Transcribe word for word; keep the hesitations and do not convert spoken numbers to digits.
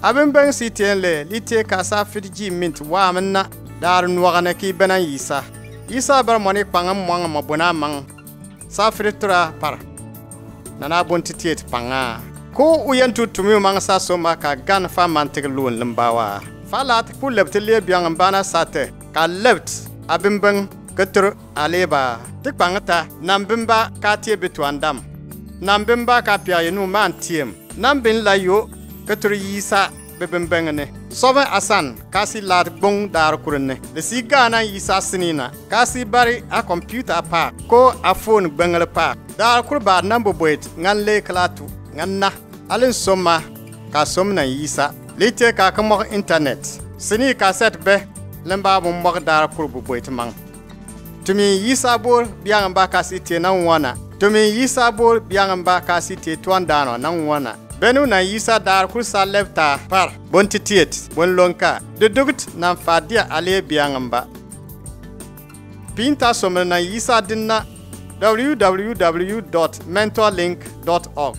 Abinbeng si tien le lite ka sa fiti ji mint wa minna. Dar nuaga ne ki benan yisa. Yisa bar moni kpang mwang ma bona mang. Sa fiti tura par. Nana bon titiet panga. Ko uyen tu tumi mang sa soma ka gan fa mantik lun limbawa. Fa lat ku lebt le biang mbana sa te. Ka lebt abinbeng ketur aleba. Ti kpang ta nambimba ka tie bituan dam. Nambimba ka pia yenu man tiem. Nambin la yo ketur yisa bibinbeng ne. Sobe asan ka si lat gbong dar kur ne. Le si gana yisa sinina. Ka si bari a computer pa. Ko a phone gbengel pa. Dar kur ba nambu boit ngan le klatu. Ngan na. Alin soma ka som na yisa. Lite ka ka mok internet. Sini ka set be. Lemba bu mok dar kur bu boit mang. Tumi yisa bor biang mba ka si tie na wana. Tumi yisa bor biang mba ka si tie tuan dano na wana. Benu na yisa dar kur sa lepta par. Bon titiet, bon lonka. Dudugit na fadia ale biang mba. Pinta somre na yisa din na w w w dot mentorlink dot org.